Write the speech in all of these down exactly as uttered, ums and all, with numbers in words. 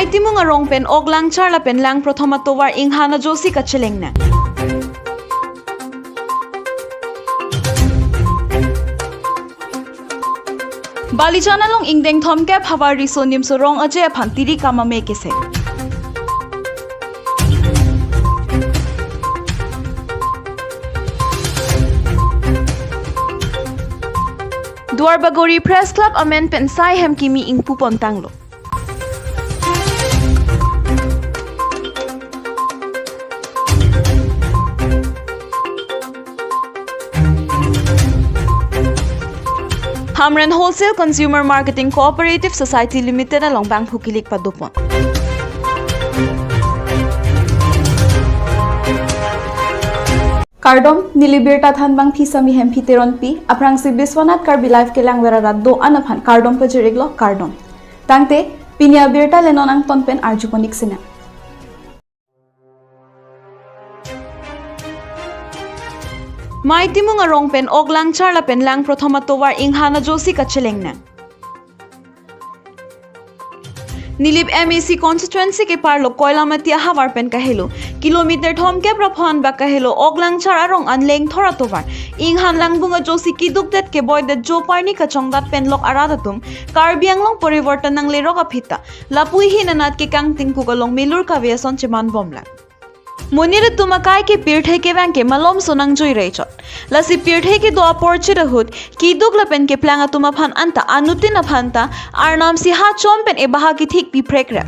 Maitimung arong pen ok Langchar lapen Langprothom atovar inghan ajosi kacheleng nang. Balijan along ingdeng thomkep havar riso nimso rong aje aphan tiri kamame kese. Duarbagori Press Club amen pen sai hem kimi ingpu pontanglo. Hamren Wholesale Consumer Marketing Cooperative Society Limited along bangphu kilik padopon. Kardom, neli birta thanbang Phisami Hemphi Teronpi, aphrangsi Biswanath Karbi Live kelangver arat do-an aphan kardom pajir-iklo, kardom. Tangte, pini abirta le non angton pen arjupon-ik sinang. Maitimung arong pen ok Langchar lapen Langprothom atovar inghan ajosi kacheleng nang. Nilip M A C constituency keparlo Koilamati ahavar pen kahelo kilometer thomkep ra pho-an bak kahelo ok Langchar arong an lengthor atovar inghan langbung ajosi kidukdet keboidet jo parni kachongdat pen lok arat atum Karbi Anglong porivorton nanglerok aphi ta lapu ihin anat kekang tingkuk along melur kave ason cheman bomlang. Monit atum akai ke pirthe kevang ke malomso nangjui rechot. Lasi pirthe kedo apor chit ahut, kiduk lapen keplang atum aphan anta, anuttin aphan ta, arnam si ha chom pen ebaha kethik piprek ra.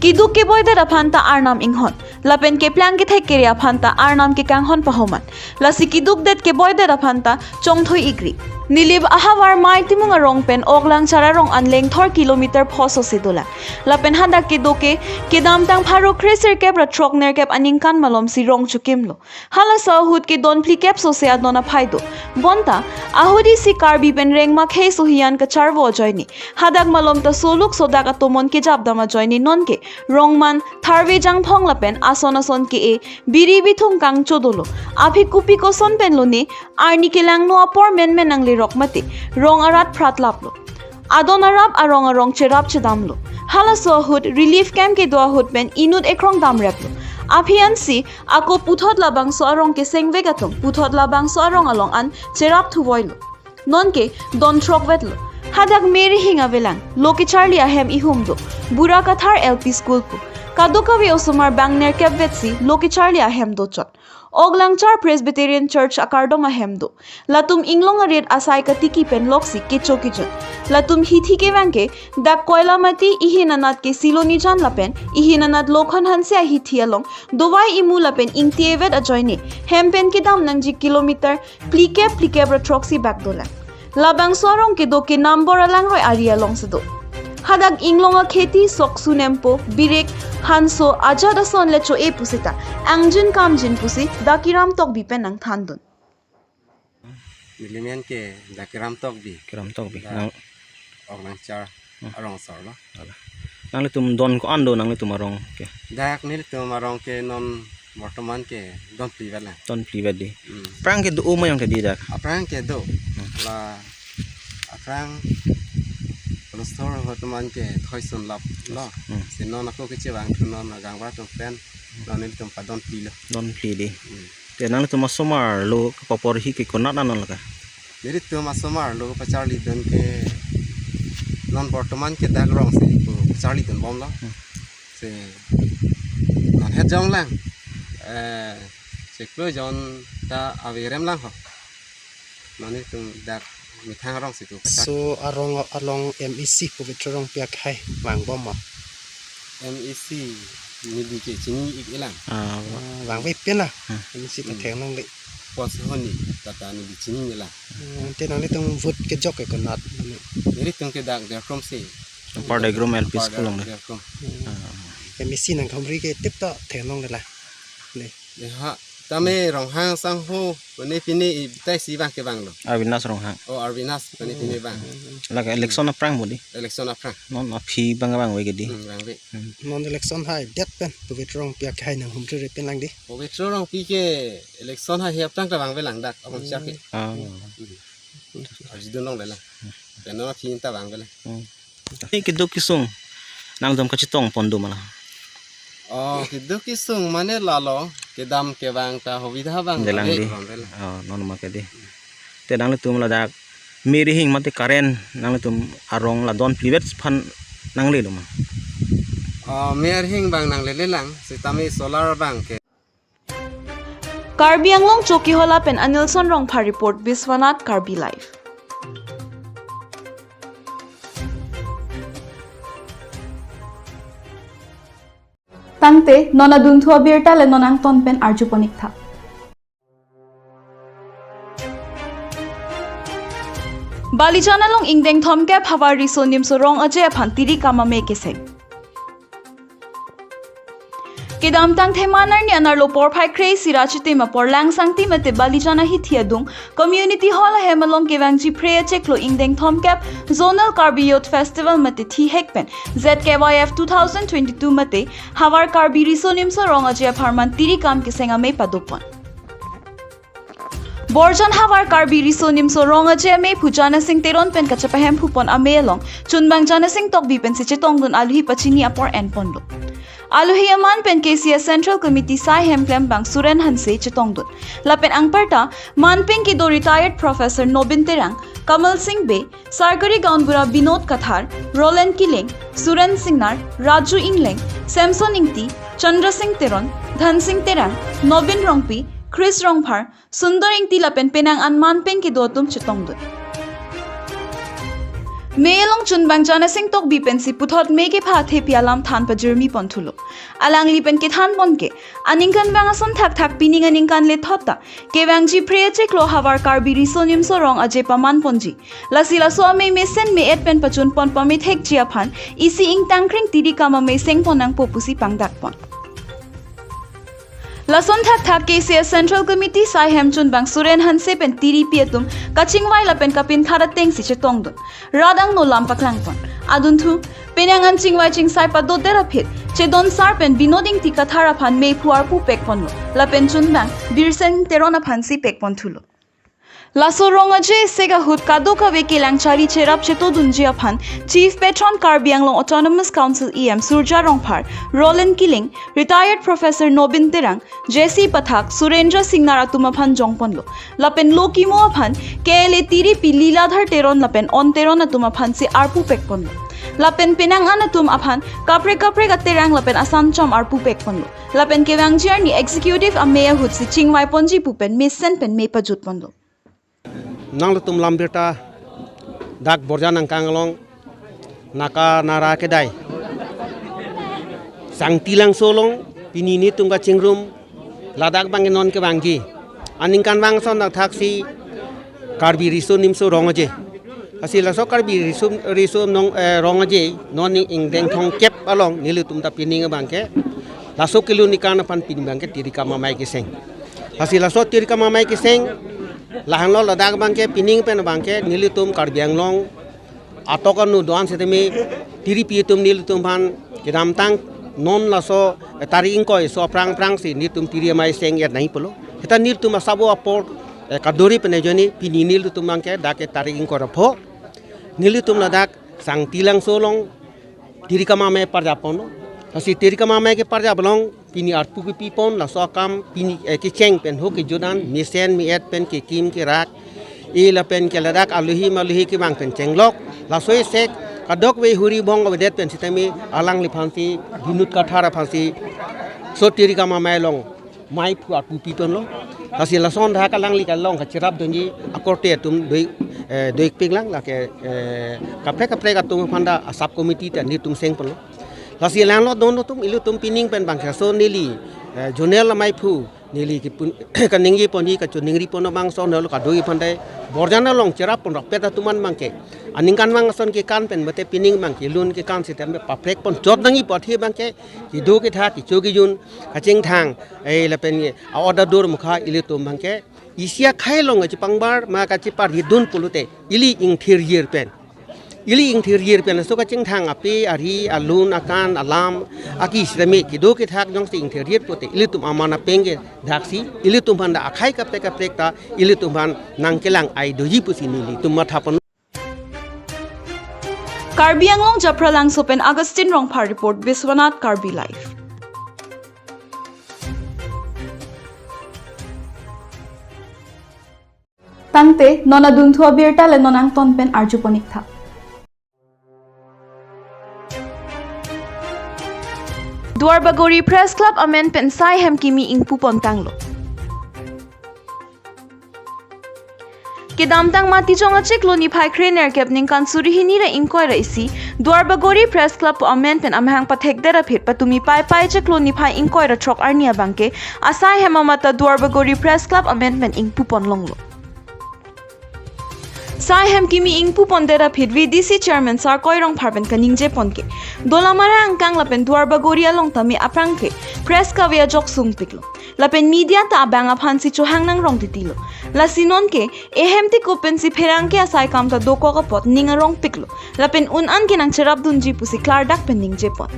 Kiduk keboidet aphan ta arnam inghon. Lapen keplang kethek kere aphan ta arnam kekanghon pahoman. Lasi kidukdet keboidet aphan ta chongthui-ikri. Nilip ahavar Maitimung arong pen ok Langchar arong an lengthor kilometer pho sose dolang. Lapen hadak kedo ke kedamtang pharo kre sirkep ra throk nerkep aningkan malomsi rong chokimlo. Halaso ahut ke don phlikep sose adon aphai do. Bonta, ahut isi Karbi pen rengma khei sohiyan kacharvo ajoine. Hadak malom ta soluk sodak atomon kejapdam ajoine nonke rongman tharve jangphong lapen ason ason ke-e biri bithung kangcho dolo. Aphi kopi koson pen lone arni kelangno apor menmen nanglerok mate rong arat phratlaplo. Adon arap arong arong cherap chedamlo. Halaso ahut relief camp kedo ahut pen inut ekrong damreplo. Aphi ansi ako puthot labangso arong kesengvek atum puthot labangso arong along an cherap thuvoilo. Nonke don throkvetlo. Hadak Mary Hing avelang, lo kecharli ahem ihum do. Burakathar L P School pu. Kadokave osomar bang nerkep vetsi lo kecharli ahem dochot. Ok Langchar Presbyterian Church akardom ahem do. Latum inglong arit asai katiki pen loksi kecho kejun. Latum hithi kevang ke dak Koilamati ihin anat ke Silonijan lapen ihin anat Lokhon Hanse ahithi along dovai imu lapen ingti evet ajoine hem pen kedam nangji kilometer phlikep phlikep ra throksi bak dolang. Labangso arong kedo ke Nambor alangroi ari alongsi do. Hadak inglong akheti sok sunempo, birek, hanso, ajat ason le cho-e pusita, angjin kamjin pusi Dakiram Tokbi pen nangthandun. Neli men ke Dakiram Tokbi. Kiram Tokbi. Da- Nang Ok Langchar Hmm. arong asor lo. Ala. Nanglitum don ko-an do nanglitum arong ke? Dak nelitum arong ke non bortoman ke don phli vet lang. Don phli vet di. Hmm. Aphrang ke do-o ma jong ke di dak? Aphrang ke do. Hmm. La aphrang Palestine bortoman ke thoi sun lap lo. Hmm. Si non ako kechevang thu non agang ba tum pen. Non nelitum padon phli lo. Don phli di. Hmm. Te nanglitum asomar lo kapaporhi ke konat anon lake? Nelitum asomar lo pacharlidun ke non bortoman ke dak rong si pu pacharlidun bomlo. Hmm. Si non het jong lang. Eh, chiklo jon ta averem lang ho. Non nelitum dak methang arong si pu pachar. So arong along M A C Pavitra Rongpi akhei vang bom ma? M A C neli ke chini-ik-e lang. Ah, Ah, vangve pen la. Hmm. M A C ta Hmm. theklongle. Pos honi tata neli chini-ik-e lang. Hmm, te nanglitum vote kejok ke konat. Nelitum ke dak Derkrom si. Upper Degrom L P Upper School along de. Derkrom. Hmm. Ah. M A C nangkehumri ke tip ta theklongle la. Ne. Ya ha. Tame Ronghang sangho, pine pine itai si vang ke vanglo. Arvinas Ronghang. Oh, Arvinas, pine pine vang. Lake election aphrang bodi. Election aphrang. Non aphi bang vangve ke di. Hmm, vangve. Hmm. Non election hai det pen, Pavitra Rongpi akhei nanghumri pen lang di. Pavitra Rongpi ke election hai aphrang ta vangve lang dak, abang siap ke. Ah. Hmm. Arjudun longle lang. Pen non aphi ta vangve lang. Hmm. Ini keduk kesung. nangtum kachetong pon do ma la? Oh, keduk kesung mane lalo, kedam kevang ta hobidha abang. Delang ave, di. Abang ave. Oh, non ma ke di. Te nanglitum ladak me arihing mate current nanglitum arong la don phli vet aphan nanglelo ma? Oh, me arihing abang nanglele lang, sitame solar abang ke. Karbi Anglong Chokihola pen Anilson Rongphar report, Biswanath Karbi Live. Tangte, non adunthu abirta le non angton pen arju pon ik tha. Balijan along ingdeng thomkep havar riso nimso rong aje aphan tiri kam amei keseng. Kedamtang Themar arni anerlo porphai kre-isi ra chitim apor Langsangti mate Balijan ahithi adung Community Hall ahem along kevangji phre achiklo ingdeng thomkep Zonal Karbi Youth Festival mate thihek pen Z K Y F two thousand twenty-two mate havar Karbi riso nimso rong aje apharman tiri kam keseng amei padopon. Borjan havar Karbi riso nimso rong aje amei phu Janasing Teron pen kachepahemphupon amei along chunbang Janasing Tokbi pensi chetongdun alohi pachini apor enponlo. Alohi aman pen K C S Central Committee sai hem klembang Suren Hanse chetongdun. Lapen anparta manpeng kedo retired Professor Nobin Terang, Kamal Singh Bey, Sarkari Gaonbura Binod Kathar, Roland Killing, Suren Singnar, Raju Ingleng, Samson Ingti, Chandra Singh Teron, Dhan Singh Terang, Nobin Rongpi, Chris Rongphar, Sundor Ingti lapen penang an manpeng kedo atum chetongdun. Mei along chunbang Janasing Tokbi pensi puthot mei kepha thepi alam than pajirmi ponthulo. Alangli pen kethan pon ke, aningkanvang ason thakthak pining aningkan le thot ta kevangji phre achiklo havar Karbi riso nimso rong aje paman ponji. Lasi laso amei mesen me-et pen pachun pon pamethekji aphan isi ingtang kring tiri kam amei seng pon nangpo pusi pangdak pon. Lason thakthak K C S Central Committee sai hem chunbang Suren Hanse pen tiripi atum kachingvai lapen kapinkhat atengsi chetongdun. Rat angno lam paklang pon. Adunthu, penang an chingvai chingsai padodet aphi, chedon sar pen Binod Ingti Kathar aphan mei phu arpu pek ponlo. Lapen chunbang Birsing Teron aphansi pek ponthulo. Laso rong aje sek ahut kadokave kelang chari cherap chetodunji aphan Chief Patron Karbi Anglong Autonomous Council E M Surjya Rongphar, Roland Killing, retired Professor Nobin Terang, J C Pathak, Surendra Singnar atum aphan jongponlo. Lapen lo kimo aphan K L A tiripi Liladhar Teron lapen On Teron atum aphansi arpu pek ponlo. Lapen penang an atum aphan kaprek kaprek aterang lapen asanchom arpu pek ponlo. Lapen kevangji arni executive amei ahutsi chingvai ponji pu pen mesen pen mei pajut ponlo. Nanglitum lam birta dak Borjan angkang along naka nara kedai Sangti Langso along pini netum kachingrum ladak abang non kevangji aningkanvang ason thakthaksi Karbi riso nimso rong aje. Lasi laso Karbi riso, riso nong, eh, rong aje non ni ingdeng thomkep along nelitum ta pining abang ke laso kelun ikan aphan pining abang ke tiri kam amei keseng. Lasi laso tiri kam amei keseng lahenlo, ladak abang ke pining pen abang ke nelitum Karbi Anglong atok anu do-an setame tiripi atum nelitum aphan kedamtang non laso, eh, tarik ingkoi so aphrang aphrangsi netum tiri amei seng-et nangji pulo. Seta nelitum asabo apor, eh, kaduri pen ajoine pini nelitum abang ke dak ke tarik ingkoi ra pho nelitum ladak Sangti Langso along tiri kam amei parjap ponlo. Lasi tiri kam amei keparjap along pini arpu kepi pon, laso akam pini, eh, kecheng pen ho kejut an mesen me-et pen kekim kerak, e lapen ke ladak alohi malohi kevang pen chenglok. Laso esek kadokave huri bong avedet pen setame alangliphansi Binod Kathar aphansi so tiri kam amei along mei phu arpu pi ponlo. Lasi lason dak alangli kelong kacherapdunji akorte atum doi, eh, doi pinglang lake, eh, kaprek kaprek atum aphan ta a sub committee ta netum seng ponlo. Lasi langlo don atum ilitum pining pen abang ke laso neli, eh, zonal amei phu neli kepun kaningje ponji kachiningri pon abang ason lo kadoi aphan ta Borjan along cherap pon rapet atum an abang ke aningkanvang ason kekan pen mate pining abang kelun kekan setame paprek pon chot nangji pu athe abang ke kedo kethak kecho kejun kachingthang, eh, lapen ke a-order dur mukha ilitum abang ke isi akhei along kachepangbar ma kacheparjidun pulote ili ingthirjir pen, ili ingthirjir pen laso kachingthang ape ari alun akan alam aki setame kedo kethak jongsi ingthirjir pulote ilitum aman apeng ke daksi ilitum aphan ta akhei kaprek kaprek ta ilitum aphan nangkelang ai doji pusi nelitum matha pon. Karbi Anglong Japralangso pen Augustine Rongphar report, Biswanath Karbi Live. Tangte, non adunthu abirta le non angton pen arju pon-ik tha. Duarbagori Press Club amen pen sai hem kimi ingpu pon tanglo. Kedamtang Matijong achiklo niphai krenerkep ningkan suri hini ra ingkoi ra isi, Duarbagori Press Club pu amen pen amahang pathekdet aphi patumi Paipai achiklo niphai ingkoi ra throk arni abangke, asai hem amat ta Duarbagori Press Club amen pen ingpu pon longlo. Sai hem kimi ingpu pondet aphi V D C Chairman Sarkoi Rongphar pen kaningje pon ke, Dolamara angkang lapen Duarbagori along tame aphrangke press kave ajok sungpiklo. Lapen media ta abang aphan si chohang nangrong titilo. Lasi nonke, ehem tikup pensi pherangke asai kam ta dokok apot ning arong piklo. Lapen un-an ke nangcherapdunji pusi klardak pen ningje pon.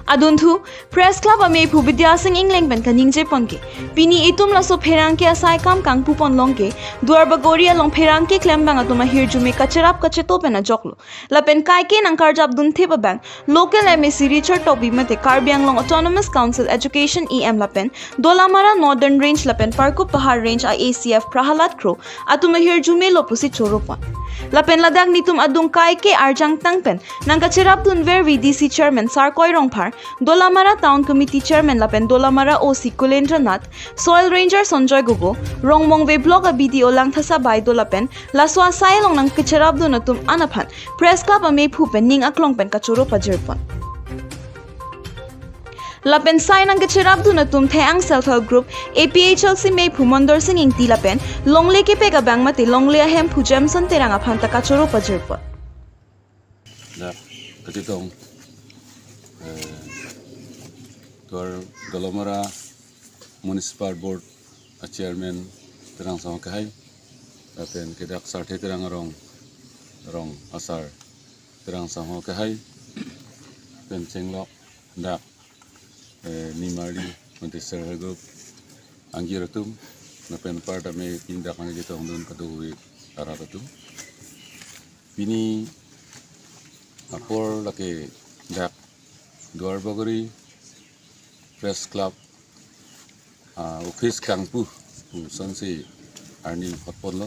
Adunthu, Press Club ameiphu Bidya Sing Engleng pen kaningje pon ke, pini itum laso pherangke asai kam kangpu pon long ke, Duarbagori along pherangke klembang atum ahirjume kacherap kacheto pen ajoklo. Lapen kaike nangkarjapdun thip abang, local M A C Richard Tokbi mate Karbi Anglong Autonomous Council Education E M lapen Dolamara Northern Range lapen Parkup Pahar Range I A C F Prahalad Kro atum ahirjume lo pusi choro pon. Lapen ladak nitum adung kaike arjang tang pen nangkacherapdunver V D C Chairman Sarkoi Rongphar, Dolamara Town Committee Chairman lapen Dolamara O C Kulendra Nath, Soil Ranger Sanjoy Gogoi, Rongmongve Block a B D O Langthasa Baideo lapen laso asai along nangkacherapdun atum an aphan Press Club ameiphu pen ning aklong pen kachoro pajir pon. Lapen sai nangkacherapdun atum Thayang Self Help Group, A P H L C meiphu Mondor Sing Ingti lapen longle kepek abang mate longle ahemphu Jameson Terang aphan ta kachoro pajir pon. Dak kachetong, eh, Duar Dolamara Municipal Board a Chairman Terang Sangho Kehai, lapen ke dak Sarthe Terang arong, rong asar Terang Sangho Kehai, pen chenglok dak, eh, nimarli mate Self Help Group angjir atum, lapen apar tame pini dak nangchetongdun kadokave arat atum. Pini apor lake dak Duarbagori Press Club, ah, office kangpu pu sonsi arni hot ponlo.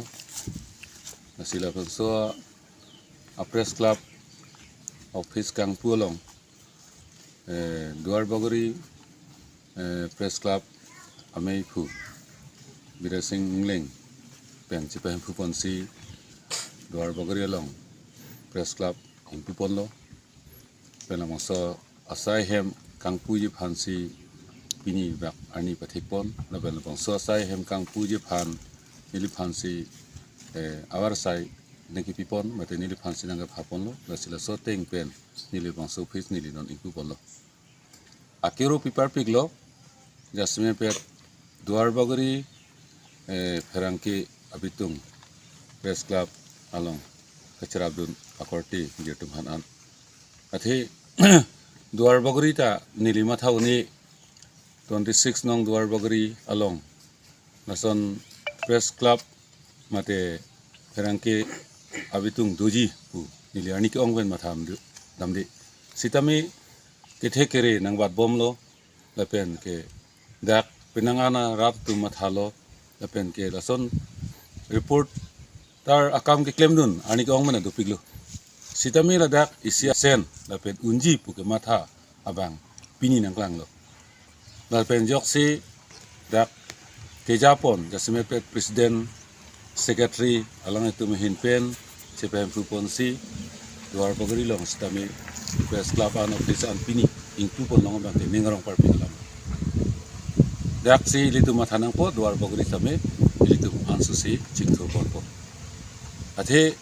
Lasi labangso a Press Club office kangpu along, eh, Duarbagori, eh, Press Club ameiphu Bidya Sing Engleng pen chepahemphu ponsi Duarbagori along Press Club ingpu ponlo. Pen labangso asai hem kangpuji aphansi pini dak arni pathek pon. Lapen labangso asai hem kangpuji aphan neliphansi, eh, avarsai nangkepi pon mate neliphansi nangkepha ponlo. Lasi laso ateng pen neli labangso office neli non ingpu ponlo. Akero piparpiklo, jasemet pet Duarbagori, eh, pherangke abitung Press Club along kacherapdun akorte girtum han an. Athe Duarbagori ta neli matha un-e twenty six nong Duarbagori along lason Press Club mate pherangke abitung doji pu neli arni ke-ong pen matha damde. Sitame kethe kere nangbatbomlo, lapen ke dak penang an arat atum mathalo, lapen ke lason reporter akam keklemdun arni ke-ong pen dopiklo. Sitame ladak isi asen lapen unji pu kematha abang pini nangklanglo. Lapen ajoksi dak kejapon jasemet pet president, secretary alanglitum ahin pen chepahemphu ponsi Duarbagori along sitame Press Club an office an pini ingpu pon long abangke ning arong parpik alam. Daksi ilitum matha nangpo, Duarbagori tame ilitum ansusi chingthur ponpo. Athe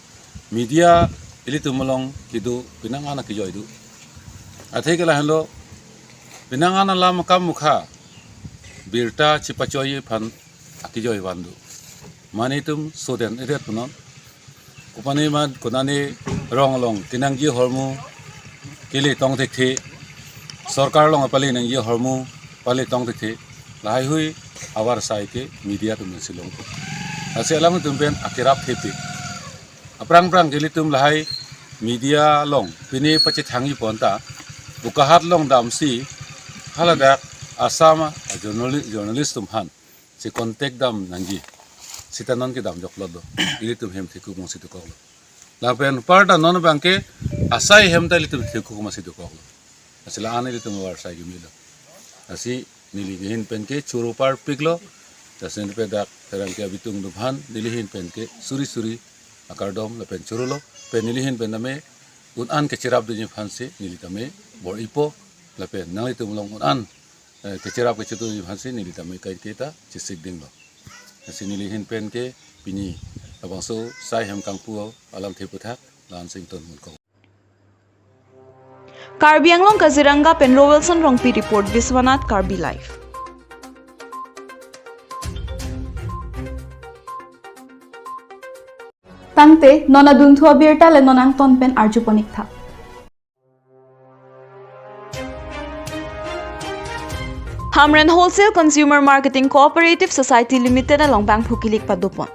media ilitum along kedo penang an akejoi do. Athe ke lahenlo, penang an alam akam mukha birta chepachoi aphan akejoi van do. Mane itum soden edet punon. Kopane ma konane rong along kenangji ahormu kele tong thekthe, sorkar along apale nangji ahormu pale tong thekthe, lahaihui avarsai ke media atum si longpo. Lasi alangtum pen akerap thepik. Aphrang phrang ke ilitum lahai media along pine pachethangji pon ta, Bokahat along damsi haladak Assam a journali-, journalist atum aphan si contact dam nangji, seta non kedam joklotlo, ilitum hem thekuk mong si dokoklo. Lapen parta non abangke asai hem ta ilitum thekuk mong si dokoklo. Lasi la-an ilitum varsai kemelo. Lasi neli ahin penke choro parpiklo. Lasi nepe dak Terangpi abitung atum aphan neli ahin penke suri suri akardom lapen chorolo. Pen neli ahin pen tame un-an kecherap dunji aphansi neli tame bor-ipo, lapen nanglitum along un-an, eh, kecherap kechedunji aphansi neli tame kaike ta chesik dinglo. Lasi neli ahin penke pini labangso sai hem kangpu alamthe aputhak la-an si ingtonmun kong. Karbi Anglong Kaziranga pen Roelson Rongpi report, Biswanath Karbi Live. Tangte, non adunthu abirta le non angton pen arjupon-iktha. Hamren Wholesale Consumer Marketing Cooperative Society Limited along bangphu kilik padopon.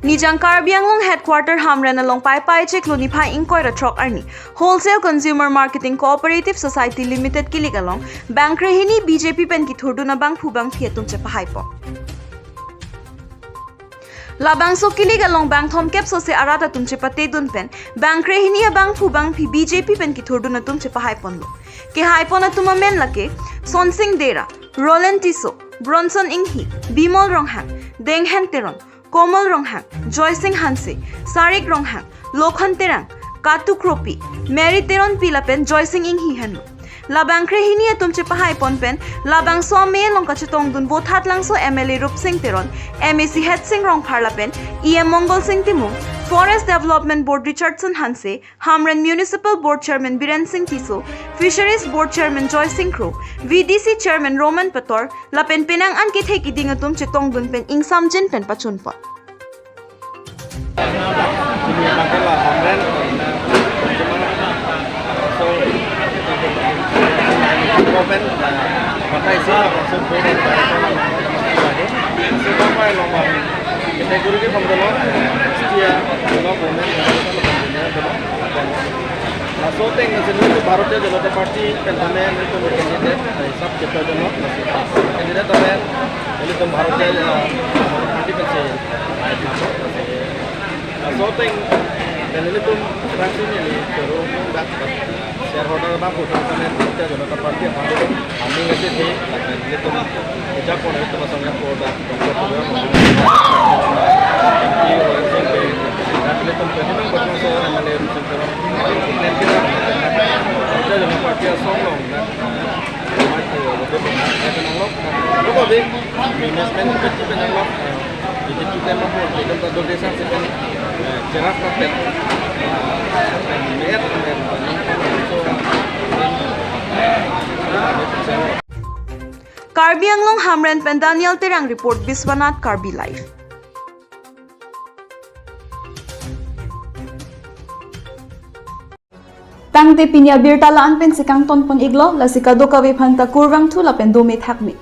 Nijang Karbi Anglong Headquarter Hamren along Paipai chiklo niphai ingkoi ra throk arni Wholesale Consumer Marketing Cooperative Society Limited kilik along bangkrehini B J P pen kethurdun abangphu bangphi atum chepahaipon. Labangso kilik along bang thomkep sose arat atum chepatedun pen bangkrehini abangphu bangphi B J P pen kethurdun atum chepahaiponlo. Kehaipon atum amen lake Sonsing Dera, Roland Tisso, Bronson Inghi, Bimol Ronghang, Denghen Teron, Komal Ronghang, Joysing Hanse, Sarik Ronghang, Lokhon Terang, Katu Kropi, Mary Teronpi lapen Joysing Inghi henlo. Labangkrehini atum chepahaipon pen labangso amei along kachetongdun Vothatlangso M L A Rupsing Teron, M A C Headsing Rongphar lapen E M Mongolsing Timung, Forest Development Board Richardson Hanse, Hamren Municipal Board Chairman Biren Singh Tisso, Fisheries Board Chairman Joysing Kro, V D C Chairman Roman Pator, lapen penang an kethe kiding atum chetongdun pen ingsamjin pen pachunpon. Ini pakai lah, Hamren. So, government, uh, pakai sih, langsung turun dari sana. So, apa yang lomba? Kita guru di Bangkolo, setia, kalau government, kalau government, kalau. Laso ateng nasi nelitum Bharatiya Janata Party pen tame nelitum candidate, eh, sab kita jono, nasi candidate tame nelitum Bharatiya, eh, Janata Party pensi. Laso ateng nelitum serang sini ni choro dak, eh, shareholder abang putar tame Bharatiya Janata Party abang. Kami ngasih di, lapen nelitum ejak pon nelitum asong yang pon dak, Doctor Tuliram Ronghang, M P Royal Singh Bey, dak nelitum twenty-nine Botmosor M L A Rupsing Teron, nelitum kita, kita dengan parti asong long, dak, maju, lebih banyak, ya, kenal lo, lo kok, Bey, management kita, kita kenal lo, jadi kita mampu, kita tak dua desa, kita, eh, cerah, kan, eh, melihat, kan, so, Karbi Anglong Hamren pen Daniel Terang report, Biswanath Karbi Live. Tangte pini abirta la-an pensi kangtonpon-iklo, lasi kadokave aphanta kurvangthu lapen dome thakme.